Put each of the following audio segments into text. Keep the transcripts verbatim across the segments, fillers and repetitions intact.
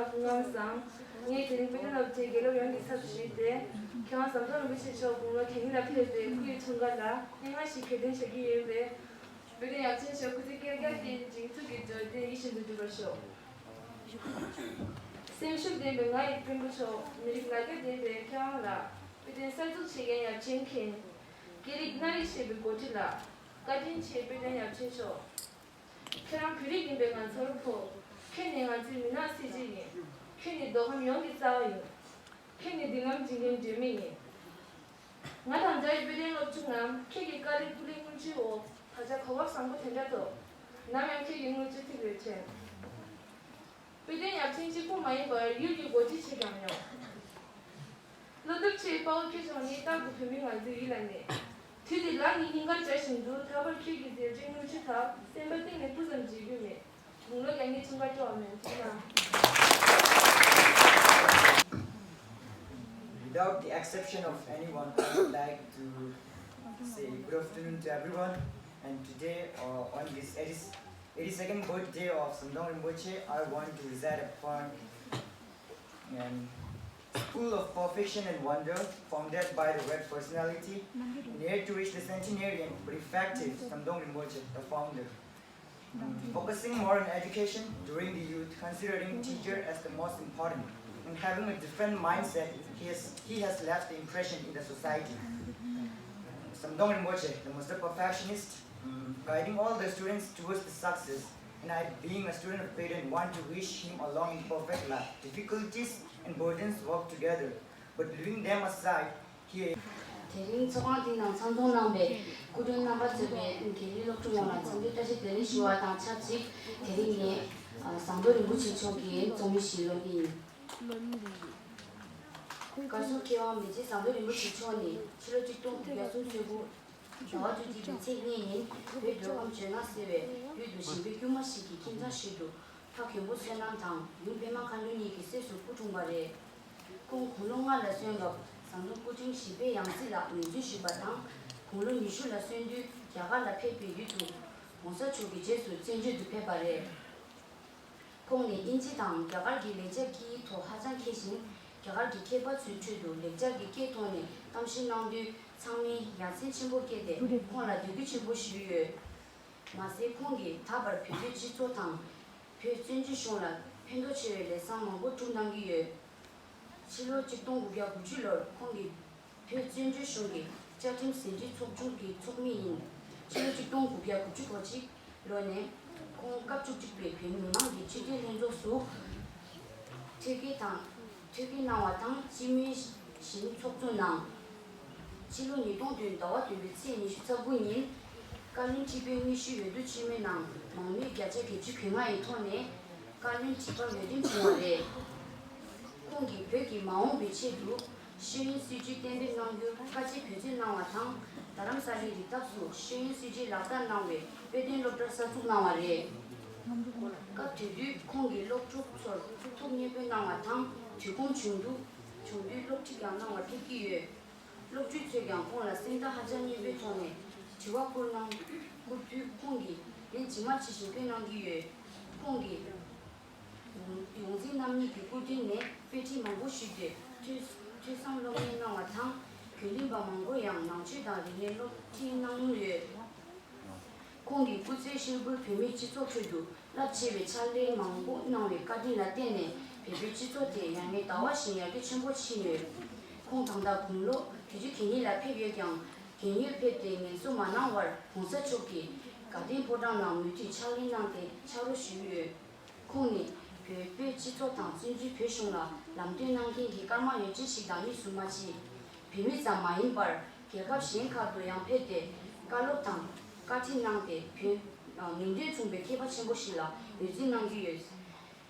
སྐུ་ངོ་། ངས་དེ་རིང་དཔལ་ལྡན་སློབ་གྲྭའི་དགེ་སློབ་ཡོངས་ཀྱི་ཚབ་ཏུ་ཞུས་ཏེ། མཁས་དབང་ཟམ་གདོང་རིན་པོ་ཆེ་མཆོག་དགུང་ལོ་གྱ་གཉིས་ལ་ཕེབས་པའི་སྐུའི་འཁྲུངས་སྐར་ལ་སྙན་ངག་ཞིག་གྱེར་འདོན་བྱ་རྒྱུ་ཡིན་པས། དཔལ་ལྡན་ཡབ་ཆེན་མཆོག་སྐུ་ཚེ་བསྐལ་བརྒྱར་བརྟན། སྒྲེང་ཚུགས་ཀྱི་འབྱོར་ལྡན་ཡིད་བཞིན་དུ་འགྲུབ་པར་ཤོག། སེམས་ཤུགས་ལྡན་པའི་ང་ཡི་སྤུན་པོ་མཆོག། མི་རིགས་ལ་རྒྱ་ལྡན་པའི་མཁས་དབང་ལགས། དཔེ་སྟོན་གསར་འཛུགས་བྱེད་མཁན་ཡབ་ཆེན་མཁྱེན། སྐད་རིགས་སྣ་རིགས་ཤེས་པའི་འགོ་ཁྲིད་ལགས། བཀའ་དྲིན་ཆེ། དཔལ་ལྡན་ཡབ་ཆེན་མཆོག། ཁྱེད་རང་བོད་རིགས་ཡིན་པས་ང་ཚོར་ཕོག། ཁྱེད་ནི་ང་ཚོའི་མུན་ནག་སེལ་བྱེད་ཡིན། ཁྱེད་ནི་མདོ་ཁམས་ཡོངས་ཀྱི་རྩ་བ་ཡིན། ཁྱེད་ནི་མདུན་ལམ་འབྱིན་མཁན་སྒྲོན་མེ་ཡིན། ང་དང་འདྲ་བའི་དཔེ་ལྡན་སློབ་ཕྲུག་རྣམས་ཁྱེད་ཀྱི་བཀའ་དྲིན་སྐུ་ལས་དངུལ་ཆུའི་འོག་ད་ཆ་གོ་སྐབས་བཟང་པོ་དེ་འདྲ་ཐོབ། ནམ་ཡང་ཁྱེད་ཀྱི་དངུལ་ཆུ་ཐིགས་རེར་དྲན། དཔེ་སྟོན་ཡབ་ཆེན་གཅིག་པུ་མ་ཡིན་པར་ཡུལ་གྱི་འགོ་ཁྲིད་བྱེད་ཀྱང་མྱོང་། བློ་སྟོབས་ཆེའི་དཔའ་བོ་ཁྱེད་མཆོག་ནི་རྟག་ཏུ་བོད་མི་ང་ཚོའི་ཡིད་ལ་གནས། དུས་དེ་ལ་ནི་སྙིང་གར་འཇའ་བཞིན་དུ། ད་བར་ཁྱེད་ཀྱི་མཛད་འཕྲིན་དངུལ་ཆུ་ཐག་སེམས་པ་གཏིང་ནས་སྤུ་ཙམ་བརྗེད་རྒྱུ་མེད། དགུང་ལོ་གྱ་གཉིས་འཁྲུངས་སྐར་སྤྲོ་བ་མེད། ཐུགས་རྗེ་གནང་། Without the exception of anyone, I would like to say good afternoon to everyone. And today, uh, on this eighty, eighty-second birthday of Zam Dong Rinpoche, I want to recite a poem. And School of Perfection and Wonder, founded by the great personality, near to reach the centenarian, but effective, Zam Dong Rinpoche, the founder. Focusing more on education during the youth, considering teacher as the most important, and having a different mindset, he has, he has left the impression in the society. Zam Dong Rinpoche, the master perfectionist, mm, guiding all the students towards the success, and I, being a student of Peden, want to wish him a long and perfect life. Difficulties and burdens work together, but leaving them aside, དེ་རིང་ཚོགས་ཁང་འདིའི་ནང་ཚང་འཛོམས་གནང་བའི་སྐུ་མགྲོན་རྣམ་པ་གཙོས་པའི་དགེ་ལས་སློབ་ཕྲུག་ཡོངས་ལ་འཚམས་འདྲི་བཀྲ་ཤིས་བདེ་ལེགས་ཞུ་བ་དང་ཆབས་ཅིག་དེ་རིང་ནི་ཟམ་གདོང་རིན་པོ་ཆེ་མཆོག་གི་རྩོམ་ཡིག་ཞིག་ཀློག་གི་ཡིན། བཀའ་ཟུར་མཁས་དབང་མི་རྗེ་ཟམ་གདོང་རིན་པོ་ཆེ་མཆོག་ནི་ཕྱི་ལོ་ཆིག་སྟོང་དགུ་བརྒྱ་སུམ་ཅུ་སོ་དགུ་ཟླ་བ་བཅུ་གཅིག་པའི་ཚེས་གཉིས་ཉིན་བོད་མདོ་ཁམས་ཇོ་ནག་ཟེར་བའི་ཡུལ་དུ་ཞིང་པའི་དཀྱུས་མ་ཞིག་གི་ཁྱིམ་ཚང་ཞིག་ཏུ་ཕ་མགོན་པོ་བསོད་ནམས་དང་ཡུམ་པད་མ་མཁའ་འགྲོ་གཉིས་ཀྱི་སྲས་སུ་སྐུ་འཁྲུངས་པ་རེད། ཁོང་དགུང་ལོ་ལྔ་ལ་སོན་སྐབས་ཟམ་གདོང་སྐུ་ཕྲེང་བཞི་པའི་ཡང་སྲིད་ལ་ངོས་འཛིན་ཞུས་པ་དང་། དགུང་ལོ་ཉི་ཤུ་ལ་སོན་དུས་རྒྱ་གར་ལ་ཕེབས་པའི་ཡུལ་དུ་༸གོང་ས་མཆོག་གི་རྗེས་སུ་བཙན་བྱོལ་དུ་ཕེབས་པ་རེད། ཁོང་ནི་དབྱིན་ཇི་དང་རྒྱ་གར་གྱི་ལེགས་སྦྱར་སྐད་ཡིག་ཐོག་ཧ་ཅང་མཁས་ཤིང་། རྒྱ་གར་གྱི་མཁས་པ་ཚོའི་ཁྲོད་དུ་ལེགས་སྦྱར་གྱི་སྐད་ཐོག་ནས་གཏམ་བཤད་གནང་དུས་ཚང་མས་ཡ་མཚན་ཆེན་པོ་སྐྱེས་ཏེ་ཁོང་ལ་འདོད་རྒུ་ཆེན་པོ་ཞུས་ཡོད། མ་ཟད་ཁོང་གིས་ད་བར་བོད་པའི་སྤྱི་ཚོགས་དང་། བོད་བཙན་བྱོལ་གཞུང་ལ་ཕན་ཐོགས་ཆེ་བའི་ལས་བཟང་མང་པོ་བསྒྲུབས་གནང་གི་ཡོད། ཕྱི་ལོ་ཆིག་སྟོང་དགུ་བརྒྱ་དགུ་བཅུ་ལོར་ཁོང་གིས་བོད་བཙན་བྱོལ་གཞུང་གི་བཅའ་ཁྲིམས་ཟིན་བྲིས་ཚོགས་ཆུང་གི་ཚོགས་མི་ཡིན། ཕྱི་ལོ་ཆིག་སྟོང་དགུ་བརྒྱ་དགུ་བཅུ་གོ་གཅིག་ལོ་ནས་ཁོང་སྐབས་བཅུ་གཅིག་པའི་བོད་མི་མང་གི་སྤྱི་འཐུས་ལྷན་ཚོགས་སུ་ཐོད་བརྒལ་དང་། ཐོད་བརྒལ་གནང་བ་དང་སྤྱི་མོས་བཞིན་ཚོགས་གཙོ་གནང་། ཕྱི་ལོ་ཉིས་སྟོང་བདུན་ཟླ་བ་བདུན་པའི་ཚེས་ཉི་ཤུ་རྩ་དགུ་ཉིན་བཀའ་བློན་ཁྲི་པའི་དངོས་གཞིའི་འོས་བསྡུ་ཆེན་མོའི་ནང་མང་མོས་བརྒྱ་ཆ་བརྒྱད་ཅུ་གྱ་ལྔ་ཡི་ཐོག་ནས་བཀའ་བློན་ཁྲི་པ་འོས་འདེམས་བྱུང་བ་རེད། ཁོང་གིས་བོད་ཀྱི་མ་འོངས་པའི་ཆེད་དུ་ཤེས་ཡོན་སྲིད་བྱུས་གཏན་འབེབས་གནང་རྒྱུར་དཀའ་སྤྱད་འབད་བརྩོན་གནང་བ་དང་། རྡ་རམ་ས་ལའི་རི་འདབས་སུ་ཤེས་ཡོན་སྲིད་བྱུས་ལག་བསྟར་གནང་བའི་དཔེ་སྟོན་སློབ་གྲྭར་གསར་འཛུགས་གནང་བ་རེད། སྐབས་དེ་དུས་ཁོང་གིས་སློབ་ཕྲུག་ཚོར་ཐུགས་མཉེས་པོ་གནང་བ་དང་། དུས་ཁོམ་བྱུང་དུས་བྱུང་དུས་སློབ་ཁྲིད་ཀྱང་གནང་བར་ཕེབས་ཀྱི་ཡོད། སློབ་ཕྲུག་ཚོས་ཀྱང་ཁོང་ལ་སེམས་ཐག་ཧ་ཅང་མཉེན་པོའི་ཐོག་ནས་དྲི་བ་བསྐུར་གནང་། བསྐུར་དུས་ཁོང་གིས་ལན་ཇི་མ་ཇི་བཞིན་བཀོད་གནང་གི་ཡོད། ཁོང་གིས་ཡོངས་འཛིན་རྣམ་གཉིས་ཀྱི་སྐུ་དྲིན་ནས་དཔེ་ཁྲིད་མང་པོ་ཞུས་ཏེ་ཐོས་ཐོས་བསམ་སློབ་གཉེར་གནང་བ་དང་། རྒྱུན་ལྡན་པ་མང་པོར་ཡང་ནང་ཆོས་དང་རིག་གནས་སློབ་ཁྲིད་གནང་མྱོང་ཡོད། ཁོང་གིས་སྐུ་ཚེ་ཧྲིལ་པོར་བོད་མིའི་སྤྱི་ཚོགས་ཁྲོད་དུ་རླབས་ཆེ་བའི་ཕྱག་ལས་མང་པོ་གནང་བའི་བཀའ་དྲིན་ལ་བརྟེན་ནས་བོད་པའི་སྤྱི་ཚོགས་དེ་ཡར་ངོའི་ཟླ་བ་བཞིན་ཡར་རྒྱས་ཆེན་པོ་ཕྱིན་ཡོད། ཁོང་ད་ལྟ་དགུང་ལོ་བརྒྱད་ཅུ་གྱ་གཉིས་ལ་ཕེབས་ཡོད་ཀྱང་། རྒས་ཡོལ་ཕེབས་ཏེ་ངལ་གསོ་མ་གནང་བར་༸གོང་ས་མཆོག་གི་དགའ་ལྡན་ཕོ་བྲང་ནང་མུ་མཐུད་ཕྱག་ལས་གནང་སྟེ་ཕྱག་རོགས་ཞུས་ཡོད། ཁོང་ནི་བོད་བོད་སྤྱི་ཚོགས་དང་བཙན་བྱོལ་བོད་གཞུང་ལ་ལམ་སྟོན་གནང་མཁན་གྱི་སྐར་མ་ཡོད་ཅན་ཞིག་དང་དབྱིངས་སུ་མ་མཆིས། བོད་མི་ཙམ་མ་ཡིན་པར་རྒྱལ་ཁབ་གཞན་ཁག་ཏུ་ཡང་ཕེབས་ཏེ་བཀའ་སློབ་དང་བཀའ་ཁྲིད་གནང་སྟེ་བོད་མིང་དོན་མཚུངས་པའི་མཁས་པ་ཆེན་པོ་ཞིག་ལ་ངོས་འཛིན་གནང་གི་ཡོད།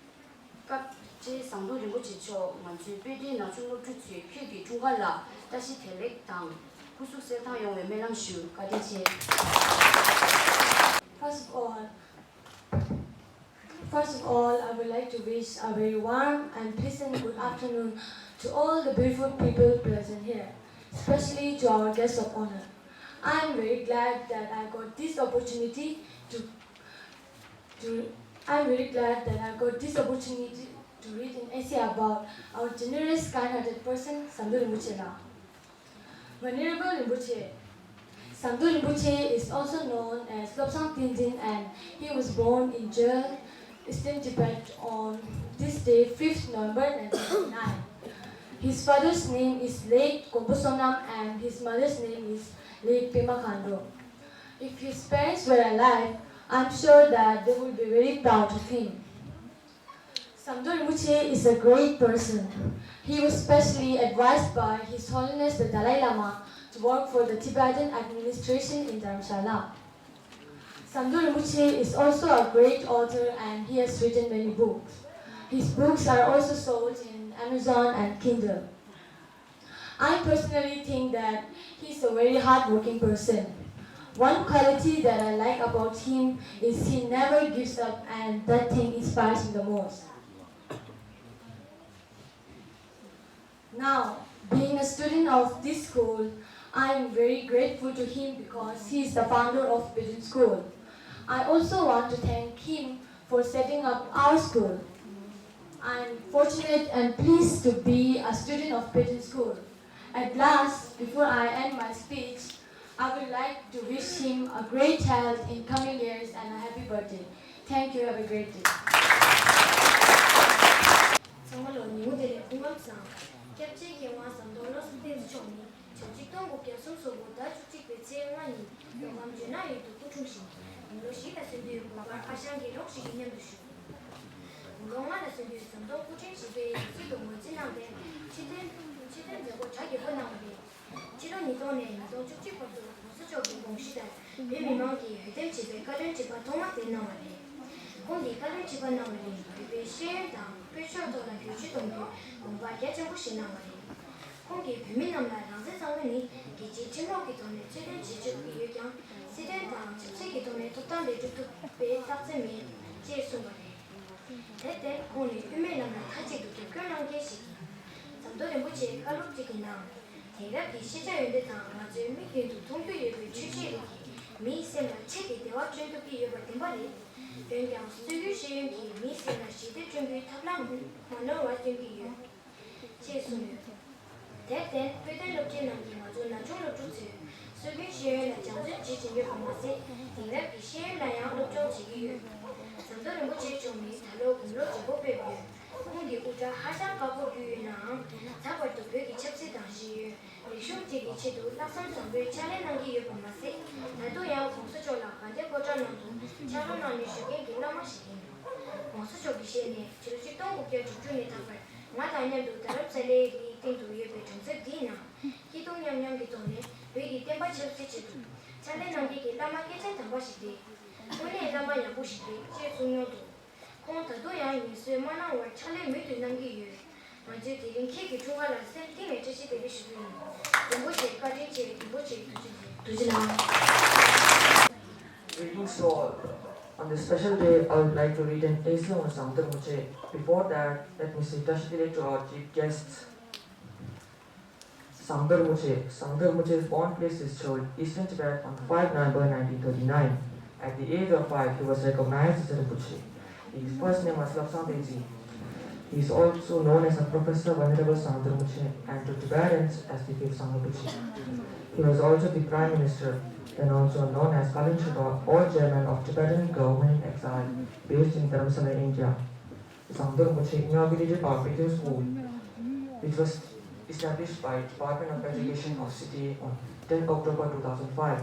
སྐབས་དེར་ཟམ་གདོང་རིན་པོ་ཆེ་མཆོག་ང་ཚོའི་དཔེ་སྟོན་ན་ཆུང་སློབ་ཕྲུག་ཚོས་ཁྱོད་ཀྱི་འཁྲུངས་སྐར་ལ་བཀྲ་ཤིས་བདེ་ལེགས་དང་སྐུ་གཟུགས་གསལ་ཐང་ཡོང་བའི་སྨོན་ལམ་ཞུ། བཀའ་དྲིན་ཆེ། First of all, First of all, I would like to wish a very warm and pleasant good afternoon to all the beautiful people present here, especially to our guests of honor. I am very glad that I got this opportunity to, to, I am very glad that I got this opportunity To read an essay about our generous, kind-hearted person, Samdo Rinpoche La. Venerable Rinpoche. Samdo Rinpoche is also known as Lobsang Tenzin, and he was born in Jel, Eastern Tibet on this day, fifth November nineteen forty-nine. His father's name is late Kompo Sonam and his mother's name is late Pema Khanro. If his parents were alive, I'm sure that they would be very proud of him. Samdo Rinpoche is a great person. He was specially advised by His Holiness the Dalai Lama to work for the Tibetan administration in Dharamshala. Samdo Rinpoche is also a great author and he has written many books. His books are also sold in Amazon and Kindle. I personally think that he's a very hardworking person. One quality that I like about him is he never gives up, and that thing inspires me the most. Now, being a student of this school, I am very grateful to him because he is the founder of Pigeon School. I also want to thank him for setting up our school. I am fortunate and pleased to be a student of Pigeon School. At last, before I end my speech, I would like to wish him a great health in coming years and a happy birthday. Thank you. Have a great day. ཚང་མ་ལ་ཉིན་མོ་བདེ་ལེགས། སྐུ་ཁམས་བཟང་། སྐྱབས་རྗེ་མཁས་དབང་ཟམ་གདོང་བློ་བཟང་བསྟན་འཛིན་མཆོག་ནི། ཕྱི་ལོ་ཆིག་སྟོང་དགུ་བརྒྱ་སུམ་ཅུ་སོ་དགུ་ཟླ་བཅུ་གཅིག་པའི་ཚེས་ལྔ་ཉིན་མདོ་ཁམས་ཇོ་ནང་ཡུལ་དུ་སྐུ་འཁྲུངས་ཤིང་། དགུང་ལོ་བཞི་ལ་སོན་དུས་དགོན་པར་ཨ་ཞང་དགེ་སློང་ཞིག་གི་མཉམ་དུ་བཞུགས། དགུང་ལོ་ལྔ་ལ་སོན་དུས་ཟམ་གདོང་སྐུ་ཕྲེང་བཞི་པའི་ཡང་སྲིད་དུ་ངོས་འཛིན་གནང་སྟེ་ཕྱིར་འཐེན་ཕྱིར་འཐེན་མཛད་སྒོ་གྲ་རྒྱས་པོ་གནང་བ་རེད། ཕྱི་ལོ་ཉིས་སྟོང་ནས་ཉིས་སྟོང་བཅུ་གཅིག་བར་དུ་༸གོང་ས་མཆོག་གི་དགོངས་གཞི་ལྟར་བོད་མི་མང་གིས་འོས་འདེམས་བྱས་པའི་བཀའ་བློན་ཁྲི་པ་ཐོག་མ་དེ་གནང་བ་རེད། ཁོང་གིས་བཀའ་བློན་ཁྲི་པ་གནང་བའི་རིང་བོད་པའི་ཤེས་ཡོན་དང་དཔལ་འབྱོར་ཐོག་ལ་བསྒྱུར་བཅོས་གཏོང་རྒྱུའི་དགོངས་པ་རྒྱ་ཆེན་པོ་ཞིག་གནང་བ་རེད། ཁོང་གིས་བོད་མི་རྣམས་ལ་རང་བཙན་གཙང་མ་ནི་རྒྱལ་སྤྱིའི་ཁྲིམས་ལུགས་ཀྱི་ཐོག་ནས་རྩོད་ལེན་བྱེད་ཆོག་གི་ཡོད་ཀྱང་། སྲིད་དོན་དང་ཆབ་སྲིད་ཀྱི་ཐོག་ནས་ཐོབ་ཐང་ལེན་གྲུབ་ཐུབ་པའི་རྟགས་མཚན་མེད་ཅེས་གསུངས་པ་རེད། དེར་བརྟེན་ཁོང་ནི་དབུ་མའི་ལམ་ལ་མཐའ་གཅིག་ཏུ་རྒྱབ་སྐྱོར་གནང་མཁན་ཞིག་ཡིན། ཟམ་གདོང་རིན་པོ་ཆེའི་བཀའ་སློབ་ཅིག་གི་ནང་། དེང་རབས་ཀྱི་ཤེས་བྱ་ཡོན་ཏན་དང་ང་ཚོའི་མིག་མདུན་དུ་མཐོང་རྒྱུ་ཡོད་པའི་ཆོས་བྱེད་རིགས་ཀྱིས་མིའི་སེམས་ལ་ཆེད་དུ་བདེ་བ་སྐྲུན་ཐུབ་ཀྱི་ཡོད་པ་བདེན་པ་རེད། འོན་ཀྱང་སྲོལ་རྒྱུན་ཤེས་ཡོན་གྱིས་མིའི་སེམས་ལ་ཞི་བདེ་བསྐྲུན་རྒྱུའི་ཐབས་ལམ་མ་ནོར་བ་སྟོན་གྱི་ཡོད། ཅེས་གསུངས་ཡོད། དེར་བརྟེན་དཔེ་སྟོན་སློབ་ཆེན་ནང་གི་ང་ཚོ་ན་ཆུང་སློབ་ཕྲུག་ཚོས་སྲོལ་རྒྱུན་ཤེས་ཡོན་ལ་སྦྱང་བརྩོན་བྱེད་བཞིན་ཡོད་པ་མ་ཟད། དེང་རབས་ཀྱི་ཤེས་ཡོན་ལ་ཡང་སློབ་སྦྱོང་བྱེད་ཀྱི་ཡོད། ཟམ་གདོང་རིན་པོ་ཆེ་མཆོག་ནི་ད་ལོ་དགུང་ལོ་བརྒྱད་པོ་ཕེབས་ཡོད། ཁོང་གི་དབུ་སྐྲ་ཧ་ཅང་དཀར་པོར་གྱུར་ཡོད་ནའང་། ད་བར་དུ་བོད་ཀྱི་ཆབ་སྲིད་དང་ཤེས་ཡོན། རིག་གཞུང་བཅས་ཀྱི་ཆེད་དུ་ལྷག་བསམ་བཟང་པོས་ཕྱག་ལས་གནང་གི་ཡོད་པ་མ་ཟད། ད་དུང་ཡང་༸གོང་ས་མཆོག་ལ་དགའ་ལྡན་ཕོ་བྲང་ནང་དུ་ཕྱག་རོགས་གནང་ནས་བཞུགས་མཁན་གྱི་བླ་མ་ཞིག་ཡིན། ༸གོང་ས་མཆོག་གི་ཞལ་ནས་ཕྱི་ལོ་ཆིག་སྟོང་དགུ་བརྒྱ་དྲུག་ཅུ་ནས་ད་བར་ང་དང་མཉམ་དུ་རྡ་རམ་ས་ལའི་རིའི་སྟེང་དུ་ཡོད་པའི་གྲོང་གསེབ་འདིའི་ནང་སྐྱིད་སྡུག་མཉམ་མྱོང་གི་ཐོག་ནས་བོད་ཀྱི་བསྟན་པ་ཆབ་སྲིད་ཆེད་དུ་ཕྱག་ལས་གནང་མཁན་གྱི་བླ་མ་སྐྱེས་ཆེན་དམ་པ་ཞིག་རེད། དངོས་གནས་བླ་མ་ཡག་པོ་ཞིག་རེད་ཅེས་གསུངས་མྱོང་འདུག་ཁོང་ད་དུང་ཡང་ངལ་གསོ་མ་གནང་བར་ཕྱག་ལས་མུ་མཐུད་གནང་གི་ཡོད། ང་ཚོས་དེ་རིང་ཁྱེད་ཀྱི་འཁྲུངས་སྐར་ལ་སེམས་གཏིང་ནས་བཀྲ་ཤིས་བདེ་ལེགས་ཞུ་རྒྱུ་ཡིན། རིན་པོ་ཆེ་བཀའ་དྲིན་ཆེ། རིན་པོ་ཆེ་ཐུགས་རྗེ་ཆེ། ཐུགས་རྗེ་གནང་། Greetings to all. On this special day, I would like to read an essay on Sangdar Muche. Before that, let me say བཀྲ་ཤིས་བདེ་ལེགས་to our chief guests. Sangdar Muche. Sangdar Muche's born place is Chol, Eastern Tibet, on five November nineteen thirty-nine. At the age of five, he was recognized as a Rinpoche. His first name was Lobsang Tenzin. He is also known as a Professor Venerable Sangdar Muche and to Tibetans as the fifth Sangdar Muche. He was also the Prime Minister, then also known as Kalan Sherpa or Chairman of Tibetan Government in Exile, based in Dharamsala, India. Sangdar Muche inaugurated Barbecue School, which was established by Department of Education of City on ten October two thousand five.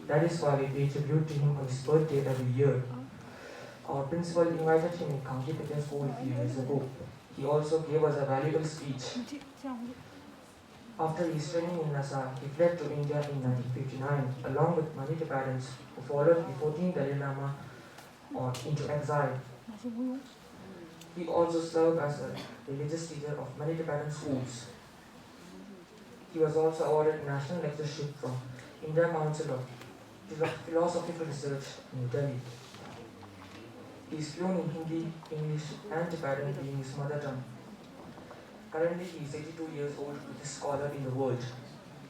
That is why we pay tribute to him on his birthday every year. Our principal invited him in Kangki Baptist School a few years ago. He also gave us a valuable speech. After his training in Lhasa, he fled to India in nineteen fifty-nine, along with many Tibetans who followed the fourteenth Dalai Lama on, into exile. He also served as a religious teacher of many Tibetan schools. He was also awarded national lectureship from India Council of Philo- Philosophical Research, New Delhi. He is fluent in Hindi, English, and Tibetan, being his mother tongue. Currently, he is eighty-two years old, the scholar in the world.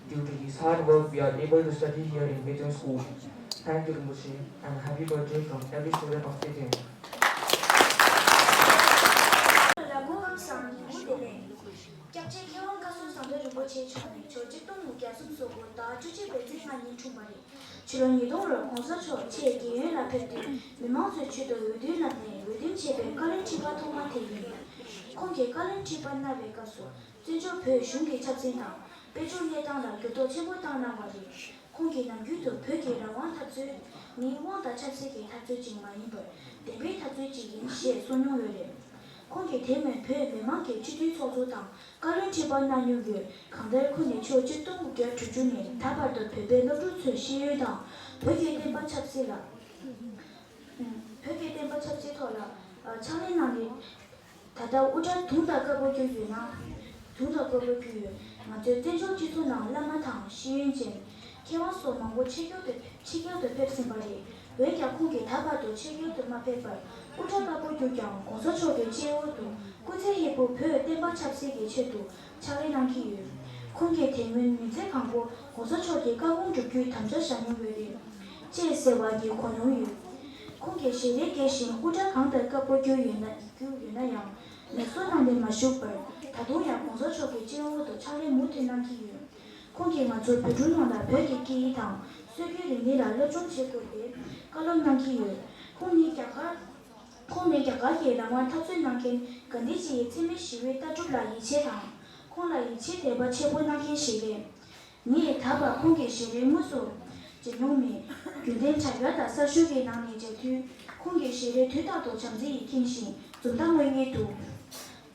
Due to his hard work, we are able to study here in Beitung School. Thank you, Rinpoche, and happy birthday from every student of Beitung. སྐྱབས་རྗེ་མཁས་དབང་བཀའ་ཟུར་ཟམ་གདོང་རིན་པོ་ཆེ་མཆོག་ནི་ཕྱོགས་གཅིག་སྟོང་དགུ་བརྒྱ་སུམ་ཅུ་སོ་དགུ་ཟླ་བ་བཅུ་གཅིག་པའི་ཚེས་ལྔ་ཉིན་འཁྲུངས་པ་རེད། ཕྱི་ལོ་ཉིས་སྟོང་ལོར་གོང་ས་མཆོག་ཆེད་རྒྱལ་ཡོངས་ལ་ཕེབས་དུས་མི་མང་ཚོའི་ཆེད་དུ་འོས་བསྡུ་གནང་ནས་འོས་བསྡུ་བྱས་པའི་བཀའ་བློན་ཁྲི་པ་ཐོག་མ་དེ་ཡིན། ཁོང་གིས་བཀའ་བློན་ཁྲི་པ་གནང་བའི་སྐབས་སུ་བཙན་བྱོལ་བོད་གཞུང་གི་ཆབ་སྲིད་དང་དཔལ་འབྱོར་གནས་སྟངས་ལ་འགྱུར་ལྡོག་ཆེན་པོ་བཏང་གནང་བ་རེད། ཁོང་གིས་ནམ་རྒྱུན་དུ་བོད་ཀྱི་རང་དབང་འཐབ་རྩོད་ནི་དབང་དང་ཆབ་སྲིད་ཀྱི་འཐབ་རྩོད་ཅིག་མ་ཡིན་པར་བདེན་པའི་འཐབ་རྩོད་ཅིག་ཡིན་ཞེས་གསུངས་མྱོང་ཡོད་རེད། ཁོང་གིས་དེ་སྔོན་བོད་མི་མང་གི་སྤྱི་འཐུས་ཚོགས་གཙོ་དང་བཀའ་བློན་ཁྲི་པ་གནང་མྱོང་ཡོད། གང་ལྟར་ཁོང་ནི་ཕྱོགས་གཅིག་སྟོང་དགུ་བརྒྱ་དྲུག་ཅུ་ནས་ད་བར་དུ་བོད་པའི་སློབ་ཕྲུག་ཚོའི་ཤེས་ཡོན་དང་བོད་ཀྱི་བསྟན་པ་ཆབ་སྲིད་ལ། བོད་ཀྱི་བསྟན་པ་ཆབ་སྲིད་ཐོག་ལ་ཕྱག་ལས་གནང་ནས། ད་ལྟ་དབུ་སྐྲ་དུང་དང་དཀར་པོ་བསྒྱུར་ཡོད་ན། དུང་དང་དཀར་པོ་བསྒྱུར་ཡོད། ང་ཚོའི་བཙན་བྱོལ་སྤྱི་ཚོགས་ནང་བླ་མ་དང་ཤེས་ཡོན་ཅན། མཁས་དབང་སོགས་མང་པོ་ཕྱི་རྒྱལ་དུ་ཕེབས་ཕྱི་རྒྱལ་དུ་ཕེབས་ཟིན་པ་རེད། འོན་ཀྱང་ཁོང་གིས་ད་བར་དུ་ཕྱི་རྒྱལ་དུ་མ་ཕེབས་པར་དབུ་སྐྲ་དཀར་པོ་བསྒྱུར་ཀྱང་གོང་ས་མཆོག་གི་སྤྱི་འོག་ཏུ་སྐུ་ཚེ་ཧྲིལ་པོ་བོད་བསྟན་པ་ཆབ་སྲིད་ཀྱི་ཆེད་དུ་ཕྱག་ལས་གནང་གི་ཡོད། ཁོང་གིས་དེ་སྔོན་མི་ཚེ་གང་པོ་གོང་ས་མཆོག་གི་བཀའ་དགོངས་སྒྲུབ་རྒྱུའི་དམ་བཅའ་བཞག་མྱོང་ཡོད་རེད། ཅེས་ཟེར་བ་འདི་གོ་མྱོང་ཡོད། ཁོང་གིས་ཞལ་རས་དགྱེས་ཤིང་དབུ་སྐྲ་གང་ལྟར་དཀར་པོ་བསྒྱུར་ཡོད་ན་བསྒྱུར་ཡོད་ན་ཡང་ངལ་གསོ་གནང་སྟེ་མ་བཞུགས་པར་ད་དུང་ཡང་གོང་ས་མཆོག་གི་སྤྱི་འོག་ཏུ་ཕྱག་ལས་མུ་མཐུད་གནང་གི་ཡོད། ཁོང་གིས་ང་ཚོ་བོད་ཕྲུག་རྣམས་ལ་བོད་ཀྱི་སྐད་ཡིག་དང་སྲོལ་རྒྱུན་རིག་གནས་ལ་སློབ་སྦྱོང་བྱེད་དགོས་པའི་བཀའ་སློབ་གནང་གི་ཡོད། ཁོང་ནི་རྒྱ་གར་ཁོང་ནི་རྒྱ་གར་གྱི་རང་དབང་འཐབ་རྩོད་གནང་མཁན་གྷན་དྷི་ཇི་ཡི་འཚེ་མེད་ཞི་བའི་ལྟ་གྲུབ་ལ་ཡིད་ཆེས་དང་། ཁོང་ལ་ཡིད་ཆེས་དད་པ་ཆེན་པོ་གནང་མཁན་ཞིག་རེད། ངས་ད་བར་ཁོང་གི་ཞལ་རས་དངོས་སུ་མཇལ་མྱོང་མེད། རྒྱུན་ལྡན་དྲ་རྒྱ་དང་གསར་ཤོག་གི་ནང་ནས་མཇལ་དུས་ཁོང་གི་ཞལ་རས་དུས་རྟག་ཏུ་བྱམས་བརྩེ་ཡིས་ཁེངས་ཤིང་འཛུམ་མདངས་མངོན་གྱི་འདུག་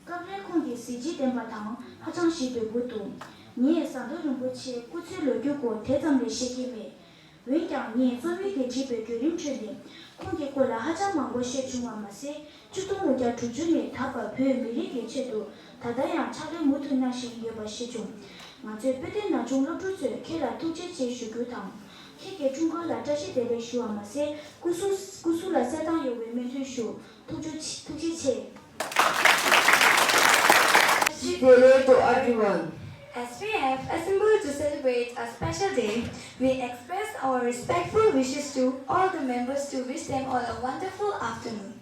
སྐབས་རེ་ཁོང་གི་གཟི་བརྗིད་ལྡན་པ་དང་ཧ་ཅང་ཞིག་འདོད་པོ་འདུག་ངས་ཟམ་གདོང་རིན་པོ་ཆེའི་སྐུ་ཚེའི་ལོ་རྒྱུས་སྐོར་དེ་ཙམ་ལས་ཤེས་ཀྱི་མེད། འོན་ཀྱང་ངས་རྩོམ་ཡིག་དེ་བྲིས་པའི་བརྒྱུད་རིམ་ཁྲོད་ནས་ཁོང་གི་སྐོར་ལ་ཧ་ཅང་མང་པོ་ཤེས་བྱུང་བ་མ་ཟད། ཆིག་སྟོང་དགུ་བརྒྱ་དྲུག་ཅུ་ནས་ད་བར་བོད་མི་རིགས་ཀྱི་ཆེད་དུ་ད་ལྟ་ཡང་ཕྱག་ལས་མུ་མཐུད་གནང་བཞིན་ཡོད་པ་ཤེས་བྱུང་། ང་ཚོའི་དཔེ་སྟོན་ན་ཆུང་སློབ་ཕྲུག་ཚོས་ཁྱེད་ལ་ཐུགས་རྗེ་ཆེ་ཞུ་རྒྱུ་དང་། ཁྱེད་ཀྱི་འཁྲུངས་སྐར་ལ་བཀྲ་ཤིས་བདེ་ལེགས་ཞུ་བ་མ་ཟད། སྐུ་གཟུགས་སྐུ་གཟུགས་ལ་གསལ་ཐང་ཡོང་བའི་སྨོན་འདུན་ཞུ། ཐུགས་རྗེ་ཆེ། ཐུགས་རྗེ་ཆེ། Happy Diwali to everyone. As we have assembled to celebrate a special day, we express our respectful wishes to all the members to wish them all a wonderful afternoon.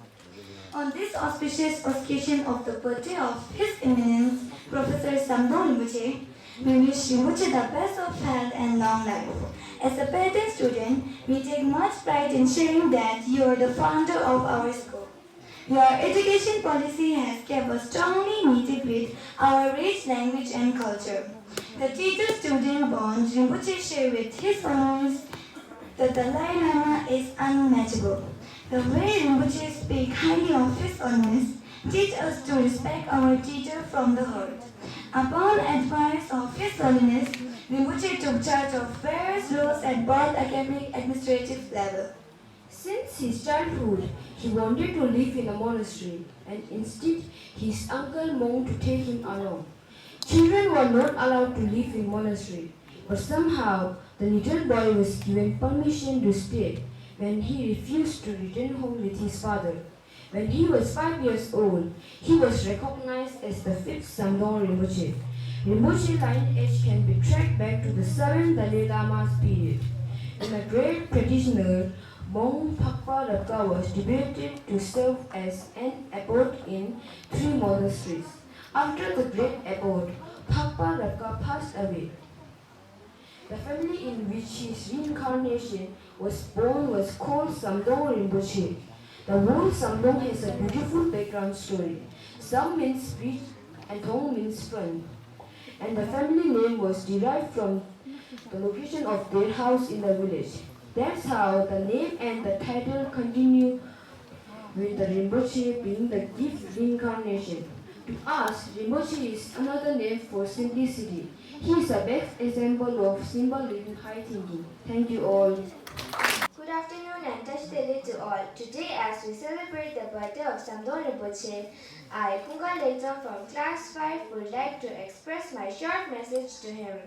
On this auspicious occasion of the birthday of His Eminence Professor Zam Dong Rinpoche, we wish Rinpoche the best of health and long life. As a Peten student, we take much pride in sharing that you are the founder of our school. Your education policy has kept us strongly knitted with our rich language and culture. The teacher-student bond Rinpoche share with His Holiness the Dalai Lama is unmatchable. The way Rinpoche speak highly of His Holiness teach us to respect our teacher from the heart. Upon advice of His Holiness, Rinpoche took charge of various roles at both academic administrative level. Since his childhood, he wanted to live in a monastery, and instead his uncle Mong to take him along. Children were not allowed to live in monastery, but somehow the little boy was given permission to stay when he refused to return home with his father. When he was five years old, he was recognized as the fifth Zam Dong Rinpoche. Rinpoche lineage can be tracked back to the seventh Dalai Lama's period, when a great practitioner, Mong Phakpa Rabka, was deputed to serve as an abbot in three monasteries. After the great abbot, Phakpa Rabka passed away. The family in which his reincarnation was born was called Zam Dong Rinpoche. The word Zam Dong has a beautiful background story. Zam means bridge and Dong means friend. And the family name was derived from the location of their house in the village. That's how the name and the title continue with the Rinpoche being the gift reincarnation. To us, Rinpoche is another name for simplicity. He is a best example of simple living, high thinking. Thank you all. Good afternoon and Tashi Delek to all. Today, as we celebrate the birthday of Zam Dong Rinpoche, I, Phungka Lekzang from class five, would like to express my short message to him.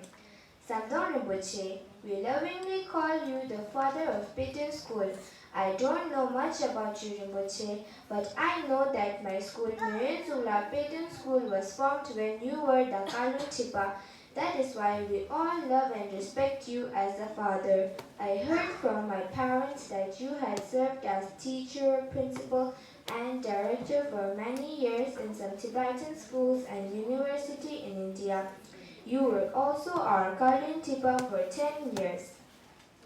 Zam Dong Rinpoche, we lovingly call you the father of Peten School. I don't know much about you, Rinpoche, but I know that my school, Myoen Zukla Peten School, was formed when you were the Kalun Tripa. That is why we all love and respect you as a father. I heard from my parents that you had served as teacher, principal, and director for many years in some Tibetan schools and university in India. You were also our Kalyan Tipa for ten years.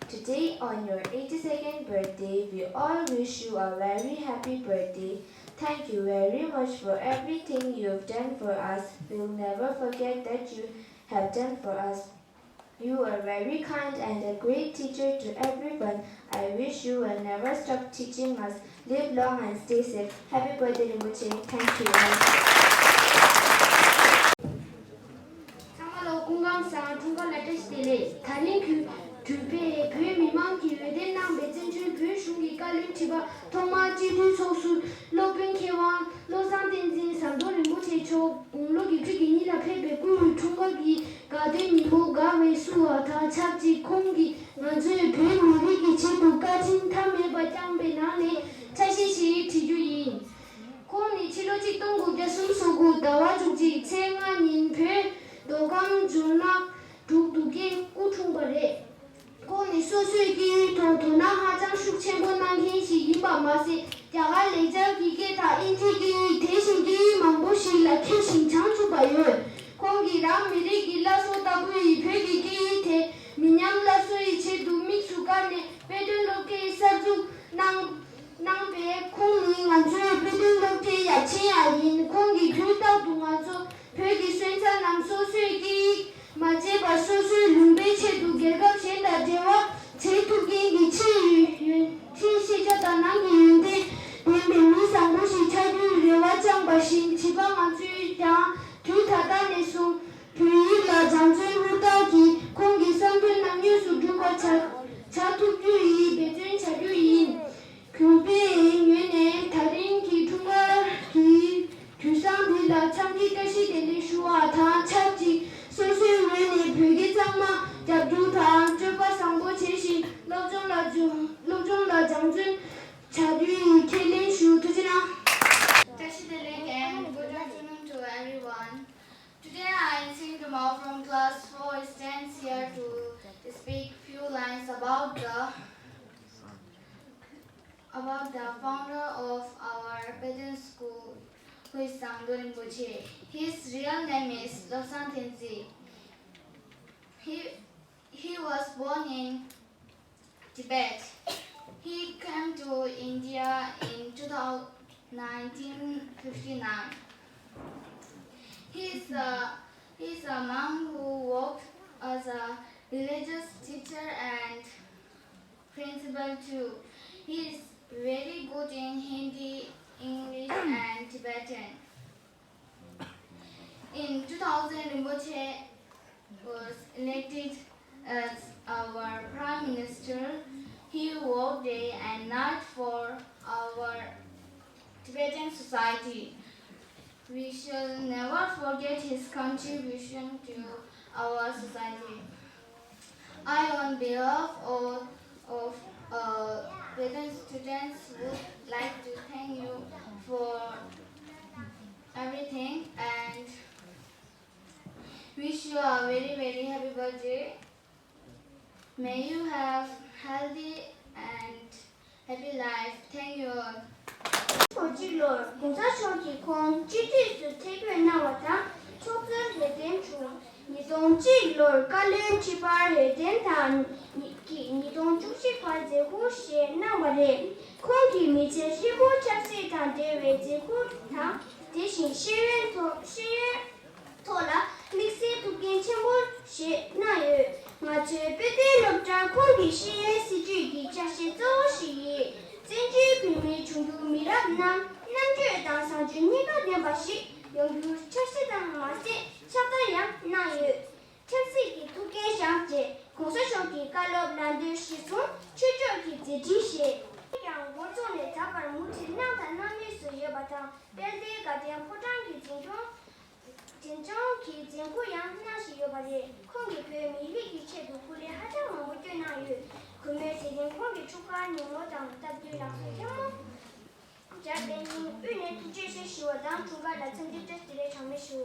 Today, on your eighty-second birthday, we all wish you a very happy birthday. Thank you very much for everything you have done for us. We'll never forget that you have done for us. You are very kind and a great teacher to everyone. I wish you will never stop teaching us. Live long and stay safe. Happy birthday, Rinpoche. Thank you all. ཚང་མ་ལ་སྐུ་ཁམས་བཟང་། འཁྲུངས་སྐར་ལ་བཀྲ་ཤིས་བདེ་ལེགས། དེ་རིང་གི་གྲུབ་པས་བོད་མི་མང་གིས་འོས་འདེམས་གནང་བའི་བཙན་བྱོལ་བོད་གཞུང་གི་བཀའ་བློན་ཁྲི་པ་ཐོག་མར་སྤྱི་འཐུས་ཚོགས་གཙོ་སློབ་དཔོན་མཁས་དབང་བློ་བཟང་བསྟན་འཛིན་ཟམ་གདོང་རིན་པོ་ཆེ་མཆོག་དགུང་ལོ་བརྒྱད་ཅུ་གྱ་གཉིས་ལ་ཕེབས་པའི་སྐུའི་འཁྲུངས་སྐར་གྱི་དགའ་སྟོན་ཉིན་མོ་དགའ་བས་བསུ་བ་དང་ཆབས་ཅིག་ཁོང་གིས་ང་ཚོའི་བོད་མི་རིགས་ཀྱི་ཆེད་དུ་བཀའ་དྲིན་མཐའ་མེད་པ་བསྐྱངས་པའི་ནང་ནས་ཆ་ཤས་ཤིག་བྲིས་རྒྱུ་ཡིན། ཁོང་ནི་ཕྱི་ལོ་ཆིག་སྟོང་དགུ་བརྒྱ་སུམ་ཅུ་སོ་དགུ་ཟླ་བ་བཅུ་གཅིག་ཚེས་ལྔ་ཉིན་བོད་མདོ་ཁམས་ཇོ་ནག་འབྲུག་འདུ་ཁའི་སྐུ་འཁྲུངས་པ་རེད། ཁོང་ནི་སོ་སོའི་སྐད་ཡིག་ཐོག་དོ་སྣང་ཧ་ཅང་ཤུགས་ཆེན་པོ་གནང་མཁན་ཞིག་ཡིན་པ་མ་ཟད། རྒྱ་གར་ལེགས་སྦྱར་གྱི་སྐད་དང་དབྱིན་ཇིའི་སྐད་ཡིག་དེ་བཞིན་སྐད་ཡིག་མང་པོ་ཞིག་ལ་མཁས་ཤིང་བྱང་ཆུབ་པ་ཡོད། ཁོང་གིས་རང་མི་རིགས་ཀྱི་བླ་སྲོག་ལྟ་བུ་ཡི་བོད་ཀྱི་སྐད་ཡིག་དེ་མི་ཉམས་སླར་གསོ་ཡི་ཆེད་དུ་དམིགས་སུ་བཀར་ནས་དཔེ་སྟོན་སློབ་ཁྲིད་གསར་འཛུགས་གནང་། གནང་བས་ཁོང་ནི་ང་ཚོའི་དཔེ་སྟོན་སློབ་གྲྭའི་ཡབ་ཆེན་ཡང་ཡིན། ཁོང་གིས་དུས་རྟག་ཏུ་ང་ཚོ་བོད་ཀྱི་སོན་རྩ་རྣམས་སོ་སོའི་སྐད་ཡིག་མ་བརྗེད་པར་སོ་སོའི་ལུང་པའི་ཆེད་དུ་རྒྱལ་ཁབ་གཞན་དང་འབྲེལ་བ་བྱེད་ཐུབ་མཁན་གྱི་ཕྱིའི་ཡོན་ཕྱིའི་ཤེས་བྱ་དང་ནང་གི་ཡོན་ཏན་ལྡན་པའི་མི་བཟང་པོ་ཞིག་ཆགས་རྒྱུའི་རེ་བ་བཅངས་པ་བཞིན་བྱིས་པ་ང་ཚོས་ཀྱང་དུས་ད་ལྟ་ནས་བཟུང་བོད་ཡིག་ལ་སྦྱང་བརྩོན་ཧུར་ཐག་གིས་ཁོང་གི་བསམ་དོན་རྣམས་དངོས་སུ་འགྲུབ་པ་བྱ་བྱ་ཐུབ་རྒྱུ་ཡི་འབད་བརྩོན་བྱ་རྒྱུ་ཡིན། གུས་པའི་ངོས་ནས་ད་རིང་གི་འཁྲུངས་སྐར་གྱི་དུས་བཟང་འདི་ལ་འཚམས་འདྲི་བཀྲ་ཤིས་བདེ་ལེགས་ཞུ་བ་དང་ཆབས་ཅིག་སོ་སོའི་ངོས་ནས་བོད་སྐད་གཙང་མ་རྒྱབ་སྐྱོར་དང་སྤྱོད་པ་བཟང་པོ་བྱས་ཤིང་སློབ་སྦྱོང་ལ་སྦྱོང་སློབ་སྦྱོང་ལ་སྦྱང་བརྩོན་བྱ་རྒྱུ་ཡི་ཁས་ལེན་ཞུ། ཐུགས་རྗེ་གནང་། བཀྲ་ཤིས་བདེ་ལེགས་and good afternoon to everyone. Today I am Singh Duma from class four stands here to speak few lines about the about the founder of our Tibetan school, who is Sangdo Rinpoche. His real name is Lobsang Tenzin. He, he was born in Tibet. He came to India in two thousand, nineteen fifty-nine. He is a, he is a monk who worked as a religious teacher and principal too. He is very good in Hindi, English, and Tibetan. In two thousand, Rinpoche was elected as our Prime Minister. He worked day and night for our Tibetan society. We shall never forget his contribution to our society. I, on behalf of, of uh, Tibetan students, would like to thank you for everything and wish you a very, very happy birthday. May you have healthy and happy life. Thank you all. ཉིས་སྟོང་གཅིག་ལོར་གོང་ས་མཆོག་གིས་ཁོང་སྤྱི་འཐུས་སུ་ཐད་བསྐོས་གནང་བ་དང་། ཚོགས་གཙོར་འོས་འདེམས་བྱུང་། ཉིས་སྟོང་གཅིག་ལོར་བཀའ་བློན་ཁྲི་པར་འོས་འདེམས་དང་། ཉིས་ཉིས་སྟོང་བཅུ་གཅིག་བར་མཛད་ཁུར་བཞེས་གནང་བ་རེད། ཁོང་གི་མི་ཚེ་ཧྲིལ་པོ་ཆབ་སྲིད་དང་འབྲེལ་བའི་མཛད་ཁུར་དང་། དེ་བཞིན་ཤེས་ཡོན་ཐོག་ཤེས་ཡོན་ཐོག་ལ་དམིགས་བསལ་ཐུགས་འགན་ཆེན་པོ་བཞེས་གནང་ཡོད། ང་ཚོའི་དཔེ་སྟོན་སློབ་གྲྭར་ཁོང་གི་ཤེས་ཡོན་སྲིད་བྱུས་ཀྱི་ཆ་ཤས་གཙོ་བོ་ཞིག་ཡིན། བཙན་བྱོལ་བོད་མིའི་འབྱུང་འགྱུར་མི་རབས་རྣམས་རྣམ་དཔྱོད་དང་བཟང་སྤྱོད་གཉིས་ཀ་ལྡན་པ་ཞིག་ཡོང་རྒྱུར་ཆབ་སྲིད་དང་མ་ཟད་ཕྱག་བསྟར་ཡང་གནང་ཡོད། ཆབ་སྲིད་ཀྱི་ཐུགས་འགན་བཞེས་རྗེས་གོང་ས་མཆོག་གི་བཀའ་སློབ་ལམ་སྟོན་གཞིར་བཟུང་ཆོས་ཕྱོགས་ཀྱི་མཛད་འཕྲིན་བཞེས། ཀྱང་འགོ་བཙུགས་ནས་ད་བར་མུ་མཐུད་གནང་དང་གནང་མུས་སུ་ཡོད་པ་དང་། དཔལ་ལྡན་དགའ་ལྡན་ཕོ་བྲང་གི་འཛིན་སྐྱོང་། འཛིན་སྐྱོང་གི་འཛིན་སྐྱོང་ཡང་གནང་བཞིན་ཡོད་པ་རེད། ཁོང་གིས་བོད་མི་རིགས་ཀྱི་ཆེད་དུ་སྐུ་ལས་ཧ་ཅང་མང་པོ་བསྐྱོན་གནང་ཡོད། གུས་མོས་དེ་རིང་ཁོང་གི་འཁྲུངས་སྐར་ཉིན་མོ་དང་སྟབས་བསྟུན་ལགས་སོ་ཐལ་མོ་སྦྱར་ཏེ་སྙིང་དབུས་ནས་ཐུགས་རྗེ་ཆེ་ཞུ་བ་དང་འཁྲུངས་སྐར་ལ་འཚམས་འདྲི་བཀྲ་ཤིས་བདེ་ལེགས་གྲངས་མེད་ཞུ།